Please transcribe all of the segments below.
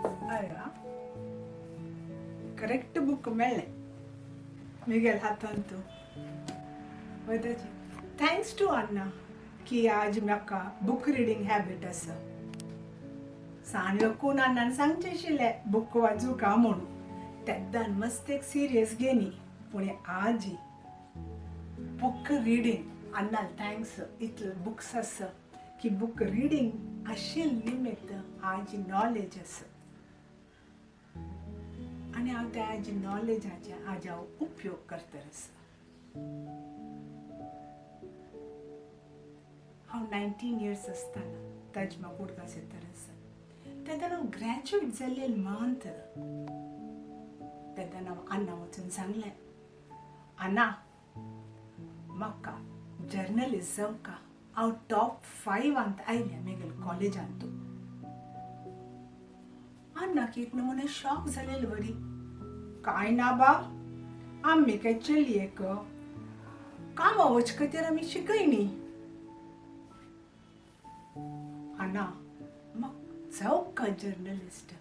हय, correct book मेळ्ळें Miguel हातान तूं वयताची. Thanks to अण्णा की आज म्हाका बूक रिडींग हॅबिट आसा. सान लोकून अण्णान सांगचें आशिल्लें बूक वाचूका म्हणून, तेद्दान मस्त एक सिरियस घेनी, पूण आज बूक रिडींग अण्णाल thanks. इतले बुक्स आसा की बूक रिडींग आशिल्ले निमित्त आज नॉलेज आसा आनी हांव त्या आज नॉलेजाचे आज हांव उपयोग करता आसा. हांव 19 इयर्स आसतना तजमा कुडगास येतर आसा, तेन्ना हांव ग्रॅज्युएट जाल्ले मंथ. तेन्ना हांव अण्णा वचून सांगलें, अण्णा म्हाका जर्नलिजम का हांव टॉप 5 आयलें मेगेल कॉलेजांत. अण्णाक एक नमुने शॉक जालेले बरी. काय ना बा, आमी काय चलयेक कामा वच खातीर आमी शिकयनी. अण्णा म्हाका जावका जर्नलिस्ट,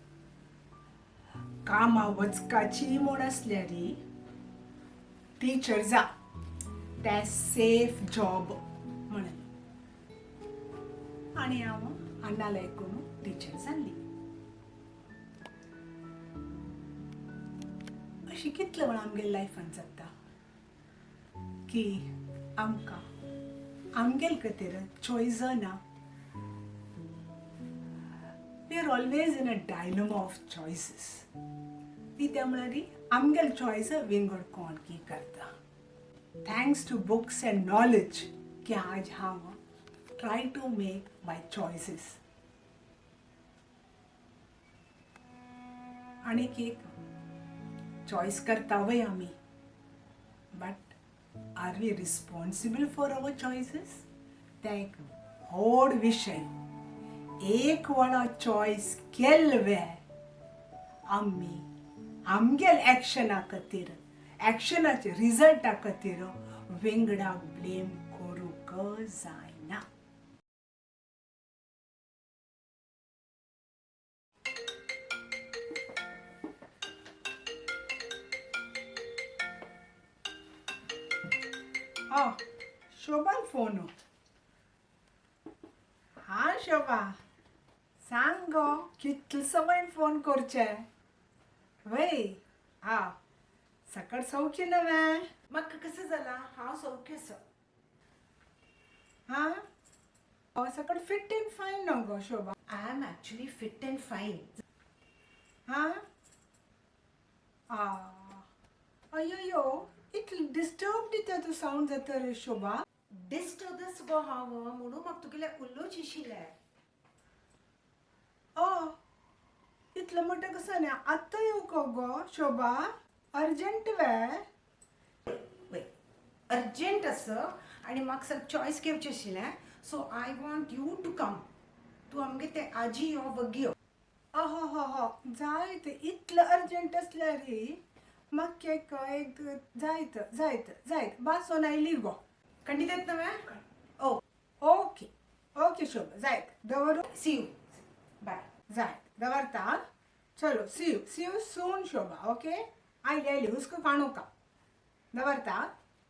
कामा वचकाची म्हूण आसल्यार टिचर जा, ते सेफ जॉब म्हणून. आनी हांव अण्णाला आयकून टिचर जाल्ली. अशी कितले वेळा आमगेले लायफान जाता की आमकां आमगेले खातीर चॉयस ना. We are always in a dilemma of choices. कित्या म्हळ्यार आमगेले चॉयस विंगड कोण की करता. Thanks to books and knowledge की आज हांव try to make my choices. आनीक एक चॉयस करता वय आमी, but are we responsible for our choices? तें एक व्हड विशय. एक वेळा चॉयस केल्ले आमी आमगेल एक्शना खातीर, एक्शनाचे रिजल्टा खातीर विंगडाक ब्लेम करूंक जायना. हा शोभान फोन. हा शोभा, सांग गो, कितले समय फोन करचे वय? हा सकाळ सौख्य नव्हे? म्हाका कसं जाला, हांव सौख्य आसा. हा सकाळ फिट अँड फायन न्हू गो शोभा? I am actually fit and fine. हा आ अय्यो, इतलें डिस्टर्ब दिता तूं सावंड जाता रे शोभा. डिस्टर्बस गो हांव, म्हणून म्हाका तुगेलें उलोवचें आशिल्लें. अ इतलें म्हणटा कसं न्ही, आत्तां येवंक गो शोभा, अर्जंट वे? वय, अर्जंट आसा आनी म्हाका सग चॉयस घेवचें आशिल्लें, so I want you to come. तूं आमगे ते आजी यो, वगी यो. अहो हो हो, जायत, इतलें अर्जंट आसल्यार म्हाका एक एक जायत जायत जायत बासोन आयली गो. खंडीत येत नव्हे? ओ. ओके ओके शोभा, जायत, दवरू. C you, bye. जायत, दवरता. चलो, see you, see you soon Shobha. Okay, आयली आयली, हुस्को काणूका, दवरता.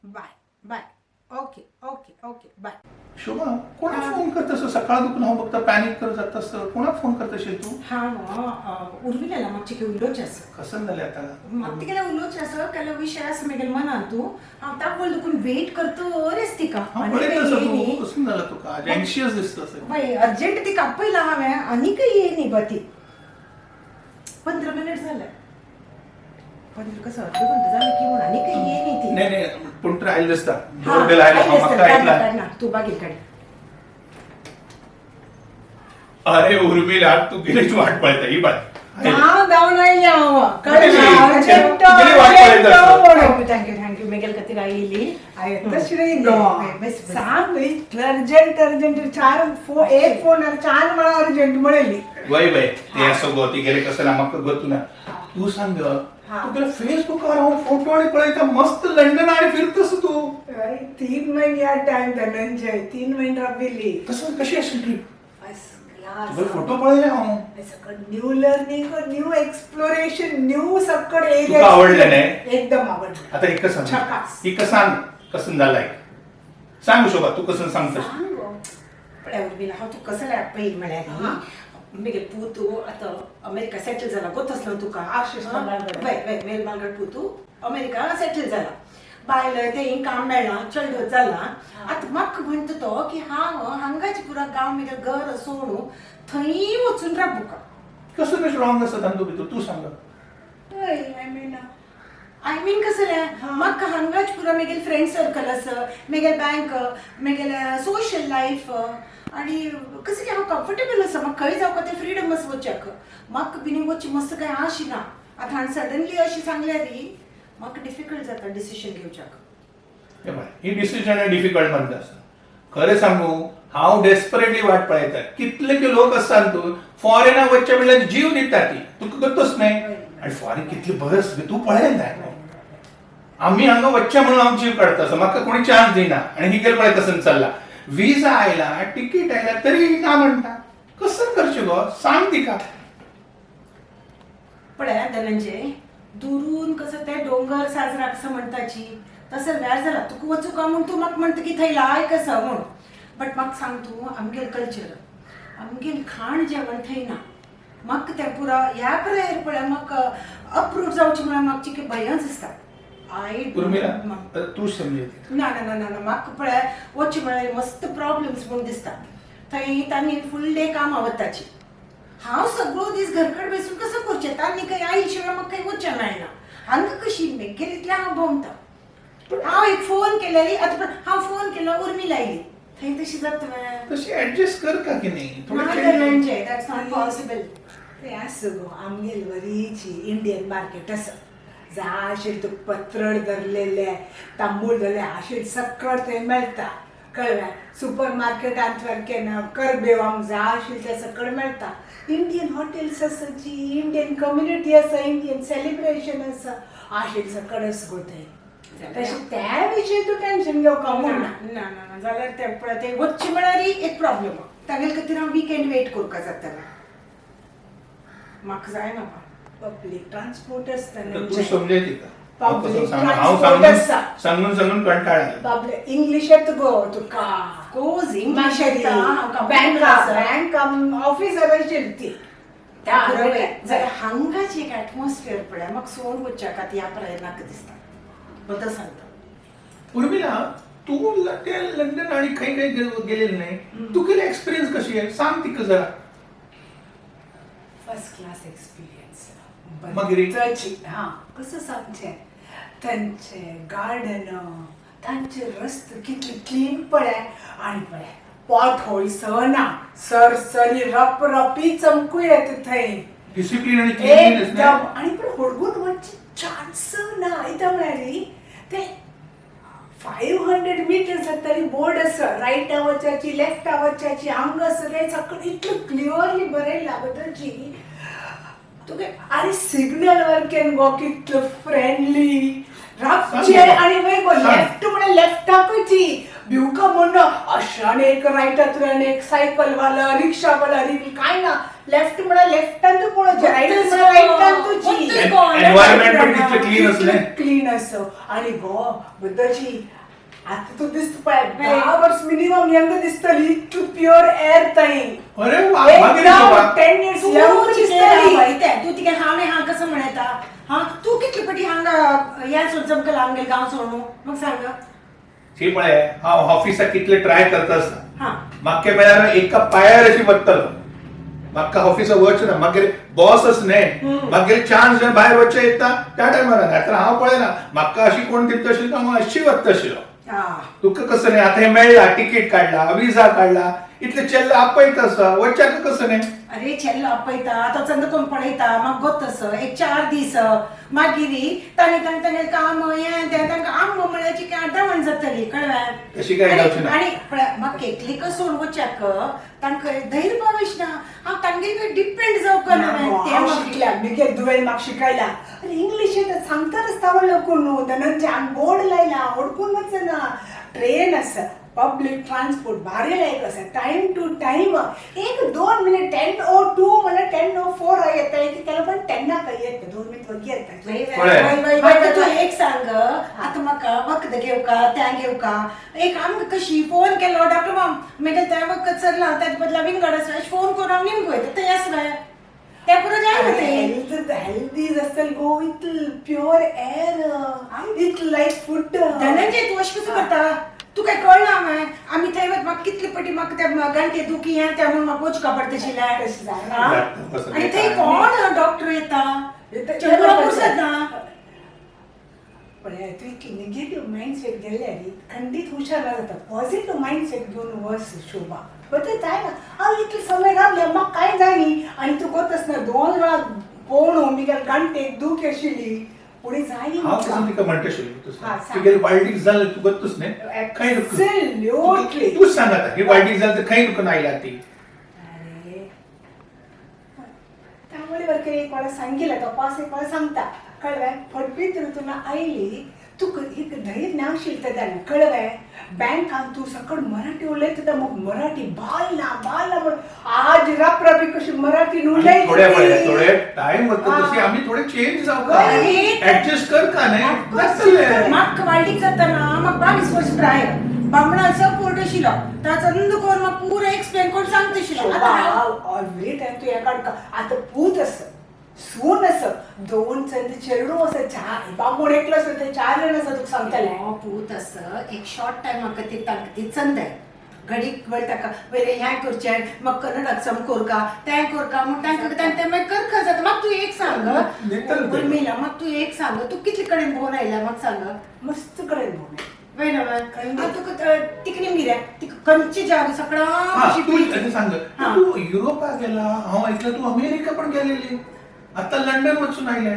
Bye bye. Okay okay okay, bye. Shobha, कोणाक फोन करतस? सकाळ दुखून हांव बघता पॅनिक करत जातास. कोणाक फोन करतशील तू? हांव उर्विलेला, मातशें उलोवचें आसा. कसं जालें आता? म्हाका तिगेलें उलोवचें आसा, केलो विशय आसा मेगेले मनान. तूं हांव तावळ दुखून वेट करतो रेस तिका. हांव पळयत आसा, तूं कसं जालां तुका आज, एन्शियस दिसता असं. बाय, अर्जंट तिका आपयला हांवें, आनीकय येयनी बा ती. 15 मिनिट झाले, 15 कसं अर्ध घंटो जालें की म्हूण आनीकय येयनी ती. नाही नाही, कोण तरी आयलें दिसता, डोरबेल आयले. हांव म्हाका आयकला. काड ना, तूं बागीर काड. अरे उर्मिला, तू गेलीच वाट पळयता ही बाय. हांव धांवन आयलें हांव. गेली. अर्जंट. गेली वाट पळयता असं. Thank you thank you thank you, मेगेल खातीर आयली. तशी न्ही गो, बस, बस. सांग, इतलें अर्जंट अर्जंट, चार फोन, एक फोनार चार वेळा अर्जंट म्हणली. वय वय, ते असो गो, ती गेले कसं ना म्हाका गतू ना. तू सांग, तू गेले फेसबुकार हांव फोटो आणि पळयता, मस्त लंडन आणि फिरतस तू. 3 महिने या टाइम धनंजय, 3 महिने राबिल्ली. कसं कशी असेल ट्रिप? फर्स्ट. तुगे फोटो पळयले हांव. सगळं new learning, new exploration, new सगळं एरिया. तुका आवडलें न्ही? एकदम आवडलं. आता एक सांग. झकास. तिका सांग कसं झालं एक. सांग शोभा, तू कसं सांगतस. सांग गो. पळय उर्मिला, हांव तुका कसं पळय म्हळ्यार मेगे पूत आतां अमेरिका सेटल जाला, गोत आसलो तुका. आशिष मालगड. वय वय, मेल मालगड पूत अमेरिका सेटल जाला, बायल तें काम मेळ्ळां, चेडो जाला. आतां म्हाका म्हणटा तो की हांव हांगाच पुरा गांव मेगे घर सोडून थंय वचून राबूका. कसं कशें रॉंग आसा तांतू भितर, तूं सांग. हय, I mean I mean कसलें, म्हाका हांगाच पुरा मेगेल फ्रेंड सर्कल आसा, मेगेल बँक, मेगेले सोशल लायफ, आनी कसलें हांव कम्फर्टेबल आसा. म्हाका खंय जावपा तें फ्रिडम आसा वचपाक. म्हाका बीन वचची मस्त कांय आश ना. आतां हांवें सडनली अशें सांगल्यार म्हाका डिफिकल्ट जाता डिसिशन घेवच्याक. हे पळय, ही डिसिजन डिफिकल्ट म्हणटा आसा. खरें सांगू, हांव डेस्परेटली वाट पळयता. कितले की लोक आसता तूं फॉरेना वचचे म्हणल्यार जीव दिता ती, तुका गतच न्हय. आनी फॉरेन कितले बरें आसता तूं पळयलें न्हय. आमी हांगा वचचे म्हणून हांव जीव काडटा आसा, म्हाका कोणी चान्स दिना. आनी ही गेल पळय कसं चल्ला, विजा आयला, तिकीट आयला, तरी ना म्हणटा. कसं करचें गो, सांग तिका. पळय धनंजय, दुरून कसं ते डोंगर साजरा कसं म्हणताची तसं वेळ जाला. तुका वचूं का म्हूण तूं म्हाका म्हणटा की थंय लायक आसा म्हूण, बट म्हाका सांग तूं, आमगेल कल्चर, आमगेल खाण जेवण थंय ना. म्हाका तें पुरा ह्या पिरायेर पळय म्हाका अप्रूव जावचें म्हळ्यार म्हाका चिके भंयच दिसता. I Urmila, तूं समजय. ना ना ना ना ना, म्हाका पळय वचचें म्हळ्यार मस्त प्रॉब्लम्स म्हूण दिसता. थंय तांणी फूल डे कामां वताची, हांव सगळो दीस घरकड बसून कसं करचें? तांणी खंय आयल शिवाय म्हाका खंय वचचें मेळना. हांगा कशी मेगेल इतलें हांव भोंवता. हांव एक फोन केल्यारी आतां हांव फोन केलो, उर्मिला आयली. थंय तशी जाता मरे. तशी ऍडजस्ट कर का की नाही ना थोडं. Dhananjay, that's not possible. ते आसा गो, आमगेल वरीची इंडियन मार्केट आसा. जाय आशिल्लें तुका पत्रळ धरलेले, तांबूळ धरले आशिल्लें सगळं थंय मेळटा, कळ्ळें? सुपर मार्केटांत सारकें ना, करबेवांक जाय आशिल्लें तें सगळें मेळटा. इंडियन हॉटेल्स आसा जी, इंडियन कम्युनिटी आसा, इंडियन सेलिब्रेशन आसा, आशिल्लें सगळें आसा गो थंय. तशें त्या विशयी तूं टेन्शन घेवका म्हूण ना. ना ना ना, जाल्यार ते पळय ते वचचें म्हळ्यार एक प्रॉब्लम. तागेले खातीर हांव विकेंड वेट करूंक जातालें, म्हाका जायना. पब्लीक ट्रान्सपोर्ट आसता. तूं समजय तिका. हांव कसं Public सांगू, हांव transport सांगून आसा. सांगून सांगून कंटाळ आयलो. बाबले इंग्लिश येता गो तुका? कोज इंग्लिश येता. बँका बँक ऑफिसर आशिल्ली ती. जाल्यार हांगाची एक एटमॉस्फियर पळय म्हाका सोडून वचच्याक आतां ह्या पिरायेर नाका दिसता, बद्दल सांगता. उर्मिला, तू ते लंडन आणि खंय खंय गेलेली नाही, तू केले एक्सपिरियन्स कशी आहे सांग तिका जरा. First class experience. मागीर? हा, कसं सांगचें, तांचे गार्डन, तांचे रस्ते कितले क्लीन पळय, आनी पळय पॉट होल्स ना, सरसरी रपरपी चमकू येता थंय. डिसिप्लिन आणि क्लिनलीनेस. एकदम. आणि पण हुडकून वचचे चान्स ना. इथं म्हळ्यार ते 500 मिटर्स तरी बोर्ड आसा, रायटा वचाची, लेफ्टा वचाची, हांगा आसा ते सगळें इतलें क्लियरली बरयलां बद्दलची तुगे. आनी सिग्नल वर गो कितलो फ्रेंडली रातचे. आनी वय गो, लेफ्ट म्हळ्यार लेफ्टाकची भिवका म्हण अशान एक रायटांतल्यान एक सायकल वाला, रिक्षा वाला, काय ना. लेफ्ट म्हळ्यार लेफ्टान तूं पळोवचें, रायट म्हळ्यार रायटान तुजी. एनवायरमेंट पण तितलें क्लीन असलें. क्लीन आसा. आनी गो बद्दलची आतां तूं दिसता पळय 10 वर्स मिनिमम यंग दिसतली, इतलो प्युअर एअर थंय. अरे वा, मागीर शोभा. 10 इयर्स तूं यंग दिसतली. तूं तिका हांव हांव कसं म्हणता हा, तूं कितले पटी हांगा ह्या सोड चमकला आमगेल गांव सोडून म्हाका सांग. शी पळय, हांव ऑफिसाक कितले ट्राय करता आसता. हा. म्हाका वेळार एका पांयार अशी वतलो, म्हाका ऑफिसाक वच ना. मागीर बॉसच न्हय, मागीर चान्स भायर वचचे येता त्या टायमार. नातर हांव पळयना, म्हाका अशी कोण दिता आशिल्लो, हांव अशी वता आशिल्लो. तुका कसं नाही आता हे मेळ्ळा, तिकीट काडला, विजा काडला, इतले चेल्ल आपयत आसा, वच्याक कसं नाही? अरे चेल्लो आपयता आतां चंद कोण पळयता म्हाका गोत आसा. एक 4 दीस मागीर तांणी तांणी तांगेलें काम हें तें तांकां आमगो म्हळ्याची काय आड्डावण जातली, कळ्ळें? तशी काय जावची ना. आनी पळय म्हाका एकलीक सोडून वच्याक तांकां धैर्य पावस ना. हांव तांगेर डिपेंड जावंक ना. हांव शिकल्या, मिगेल दुवेन म्हाका शिकयला. अरे इंग्लिश येता सांगता रस्ता व्हडलो कोण न्हू धनंजय. हांगा बोर्ड लायला, हुडकून वचना. ट्रेन आसा, पब्लिक ट्रान्सपोर्ट भारी लायक आसा, टायम टू टायम. एक दोन मिनिट 10:02 म्हणल्यार 10:04 येता की त्याला, पण 10 काही येता, 2 मिनिट वगी येता. पळय. म्हाका तूं एक सांग, आतां म्हाका वखद घेवं का त्या घेवं का? एक आमकां कशी फोन केलो डॉक्टर माम मागीर त्या वखद सरला, ताचे बदला विंगड आसता. फोन करून हांव निमगो वयता, थंय आसले त्या पुरो जायना ते. हेल्थ हेल्दी आसतल गो, इतल प्युअर एअर, इतल लायक फूड. धनंजय, तूं अशें कसो करता? तुका कळना मागीर आमी थंय वत म्हाका कितले पटी म्हाका त्या गांठे दुखी हें त्या म्हणून म्हाका वचका पडटा आशिल्लें. तशें जायना. आनी थंय कोण डॉक्टर येता? चंद्रा पुरसत ना. पण तूं इतली निगेटीव मायंडसेट गेल्यार खंडीत हुशार जाता. पॉझिटिव्ह मायंडसेट घेवन वच शोभा, बट जायना. हांव इतले समय रावलें, म्हाका कांय जायनी. आनी तूं गोत ना दोन वेळा पोवणो मिगेल गांठेक दूख आशिल्ली, पुढे जायनी. हांव कसं तिका म्हणटा तूं हा, सांग. तुगेली वायटीक जालें तूं गत्तूच न्ही खंय दुखून? Absolutely. तूच सांग आतां, ही वायटीक जालें तर खंय दुखून आयला ती? अरे, त्यामुळे वर एक वेळा सांगितलं तपास, एक वेळा सांगता कळवे. फटबीत ऋतून आयली तू एक धैर्य नाशील त्यानं कळवे. बँकान तू सकळ मराठी उलयत तर मग मराठी बाल ना बाल ना म्हणून आज रपरपी कशी मराठी उलयत. थोड्या वेळ, थोडे टाइम वता तशी आमी थोडे चेंज जावं, ऍडजस्ट कर का नाही जातलें. म्हाका वायटीक जाताना म्हाका 22 वर्स प्राय बामणाचो पोर्ट आशिल्लो, ताचो अंद करून म्हाका पुरो एक्सप्लेन करून सांगता आशिल्लो. आतां हांव एव्हरी टायम तू एकाड आता पूत आस, सून आस, दोन चंद चेडू आसा, चार बामण एकलो आसा, ते चार जाण आसा, तुका सांगतलें. हो पूत आस, एक शॉर्ट टायम म्हाका ती तांकां ती चंद आहे घडीक वयर ताका वयलें हें करचें, म्हाका कन्नडाक सम कोरका तें कोरका म्हूण तांकां तें मागीर कर जाता. म्हाका तूं एक सांग दितलें ते. उर्मिला, म्हाका तूं एक सांग, तूं कितले कडेन भोंवन आयला म्हाका सांग. मस्त कडेन भोंवले. वय ना आतां तुका तिकणी कितें तिका खंयचे जाग सगळा हा, तू आतां सांग, हा. तू युरोपाक गेला हांव ऐकलं, तू अमेरिका पण गेलेली, आता लंडन वचून आयले.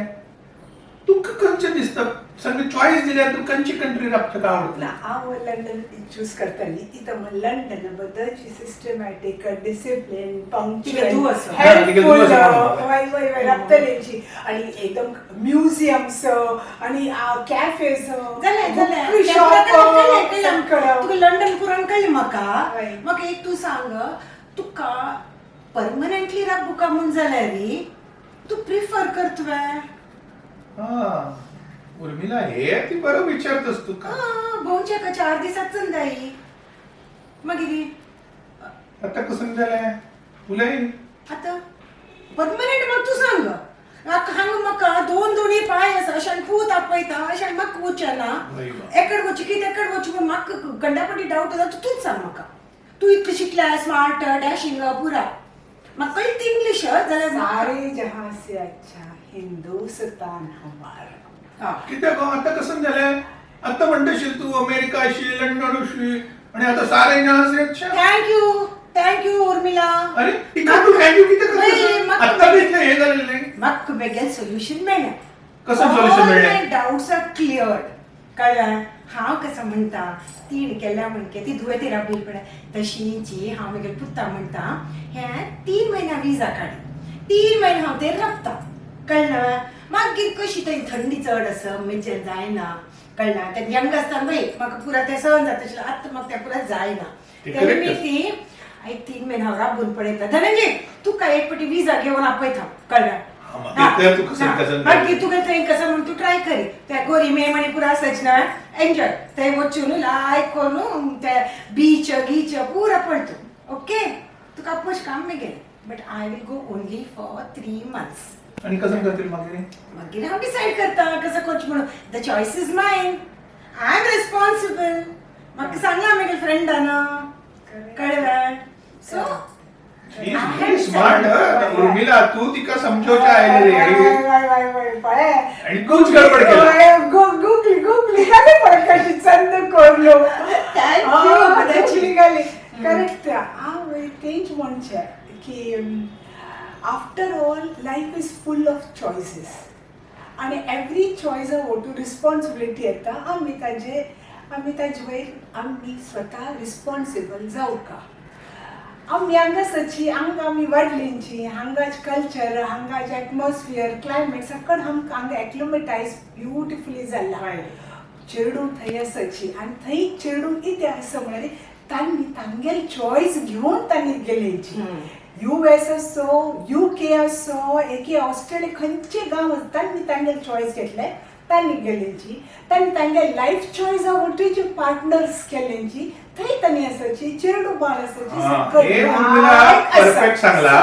तुका खंयचें दिसता सगळे चॉईस दिल्यार तू खंयची कंट्री तुका आवडटली? ना, हांव लंडन चूज करताली. इथं मग लंडन बद्दलची सिस्टमॅटिक, डिसिप्लिन, तिका धूव आसा. हा, तिका धूव आसा म्हणून. वय वय वय राबतलेंची आणि एकदम म्युझियम्स आणि कॅफेज. जालें जालें. शॉप. तुका लंडन पुराण कळ्ळें म्हाका. हय. म्हाका एक तूं सांग, तुका परमनंटली राबूका म्हूण जाल्यार तूं प्रिफर करतवे? हा उर्मिला, हे ती बरं विचारतस तुका. भोंवचे का 4 दिसात चंदाई मागीर. आता कसं जालें उलय. आतां परमनंट म्हाका तूं सांग. हांगा म्हाका दोन दोनी पांय आसा, अशें पूत आपयता, अशें म्हाका वचना. हय गो. एकड वचू की तेकड वचू म्हूण म्हाका गंडापटी डावट आसा. तूंच सांग म्हाका, तूं इतलें शिकल्या, स्मार्ट, डॅशिंग पुरा. म्हाका कळटा इंग्लीश जाल्यार सारे जहां से अच्छा हिंदुस्तान हमारा. हा. कित्याक गो आता कसं जालें? आता म्हणटशील तू अमेरिका अशी, लंडन अशी, आणि आता सारे जहां से अच्छा. Thank you, thank you Urmila. अरे, तिका तू thank you कित्याक नाही, करतस? म्हाका- आता इतलें हे जालें नाही. म्हाका बेगीन सोल्युशन मेळ्ळें. कसं solution मेळ्ळें? डाउट्स आर क्लियर्ड, कळ्ळें? हांव कसं म्हणटा, तीण केल्या म्हणके ती धुवे ती राबयली पळय तशीची हांव मागीर पुता म्हणटा, हें 3 म्हयन्या विजा काड, 3 म्हयने हांव ते राबता, कळ्ळें? मागीर कशी थंय थंडी चड आसा, मेच्यान जायना, कळ्ळें? ते यंग आसतना पळय म्हाका पुरा तें सहन जाता आशिल्लें, आतां म्हाका तें पुरा जायना. ते तेन्ना correct मी आसा. ती एक 3 म्हयने हांव राबून पळयता. धनंजय, तुका एक पटी विजा घेवन आपयता, कळ्ळें? हा, मागीर ते तुका हा, कसं मागीर तुका थंय कसं म्हूण तूं ट्राय करी. त्या गोरी मे मणिपूर आसाच ना, एन्जॉय थंय वचून लायक करून ते बीच गीच पुरा पळतो. ओके, तुका आपोश काम मेगेलें, but I will go only for 3 months. आणि कसं करतली मागीर? मागीर हांव डिसायड करता कसं करचें म्हणून. The choice is mine, I am responsible. म्हाका सांगलां मागीर फ्रेंडान, कळ्ळें? सो स्मार्ट उर्मिला, तू तिका समजवच्या आयले रे. आणि तूच गडबड केला. गुगली गुगली झाले पण कशी चंद कोरलो. Thank you. गुगली घाली. करेक्ट. हांव तेंच म्हणचें की after all life is full of choices आणि एवरी चॉयस ओटू रिस्पॉन्सिबिलिटी येता. आमी ताजे वयर आमी स्वता रिस्पॉन्सिबल जावका. आमी हांगासरची, हांगा आमी वाडलेंची, हांगाच कल्चर, हांगाच एटमॉस्फियर, क्लायमेट सगळं आमकां हांगा एक्लोमेटायज ब्युटिफुली जाला. चेडूं थंय आसाची आनी थंय चेडूं कितें आसा म्हळ्यार तांणी तांगेले चॉयस घेवन तांणी गेलेची. यूएस असो, युके असो, एकी ऑस्ट्रेलिया, खंयचे गांव आसा, तांणी तांगेले चॉयस घेतले, तांणी गेलेची. तांणी तांगे लायफ चॉयस आवडटीची पार्टनर्स केल्यांची, थंय तांणी आसाची, चेडू बाळ आसाची. हा, हे उर्मिला perfect सांगला.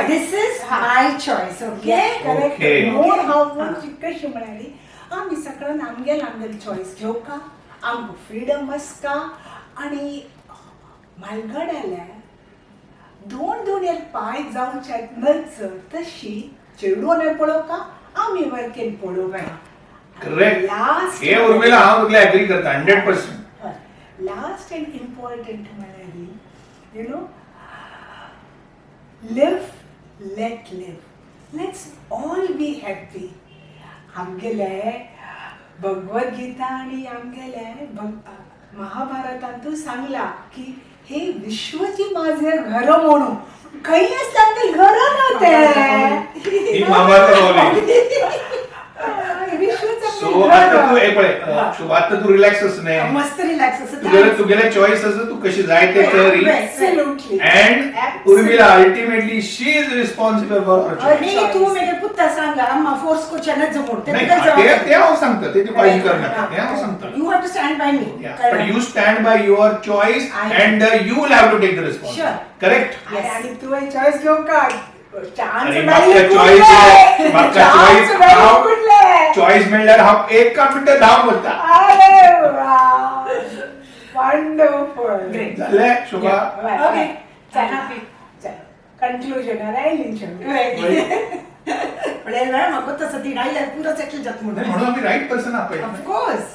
This is my choice, okay? Correct. Okay. म्हणून हांव म्हूण कशी म्हणाली, आमी सगळ्यान आमगेल आमगेल चॉयस घेवका, आमकां फ्रिडम आसका. आनी म्हालगड्याल्या दोन दोन यर पांय जावच्या नच तशी चेडून पळोवका, आमी वर्केन पळोवका. करेक्ट. लास्ट हे उर्मिला, हांव तुगेलें एग्री करता 100%. लास्ट अँड इम्पॉर्टंट म्हळ्यार, live, let live, let's all be happy. आमगेले भगवद गीता आणि आमगेले महाभारतांतू सांगला की हे विश्वची माझे घर म्हणून खंय आसता, आमगे घर नव्हते. ही महाभारत पावली. विश्वच सो आता तू हे पळय शोभा, आता तू रिलॅक्स आस न्ही? मस्त रिलॅक्स असं. तुगेले चॉयस आसा, तू कशी जाय ते कर. Absolutely. And Urmila, ultimately she is responsible for her choice. नाही, तू मेरे पुत्ता सांगा, अम्मा फोर्स कोच्या न जमून. नाही, ते ते हांव सांगता, ते तू काळजी करनाका, ते हांव सांगता. You have to stand by me. But you stand by your choice and you will have to take the response. Sure. Correct. Yes. आणि तू चॉईस घेऊ का. चान्स अरे, म्हाका चॉईस, म्हाका चॉईस, चॉईस मेळ्ळ्यार हांव एका मिनटात धांवन वता. अरे वा, वंडरफुल. Great. जालें शोभा? Okay. चल. Happy. चल, कन्क्लुजन आयली. पण वेळ म्हाका तसं ती आयल्यार पुरो सेटल जाता नाही, म्हणून. म्हणून आम्ही राईट पर्सन आपयता. Of course.